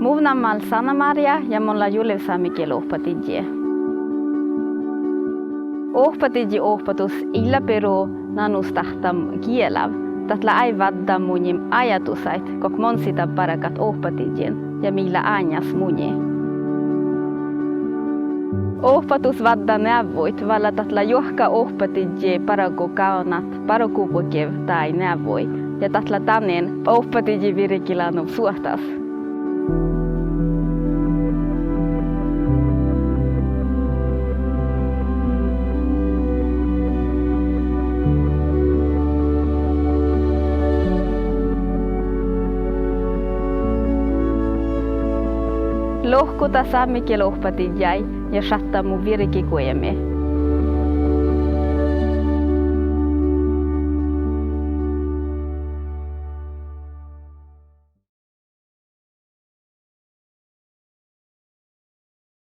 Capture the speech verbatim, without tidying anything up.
Mu namma lea Sanna Maria ja mun lean Julevi sámegiela oahpadiddji. Oahpadiddjioahpatus ii lean biru nanus dáhttán gielas. Dat lea áid váddán munnje áiddusaid gokko mun siidá bargat oahpadiddjiin ja mii lea áinnas munnje. Oahpatus váddá neavvuid, vallá dat lea juohke oahpadiddji bargogávdnat bargobugis dáid neavvuid. Ja dat lea danin oahpadiddjivirkilanu suohtas. Lohkota sámegiela oahpadiddjái ja šattai mu virkkuguimi.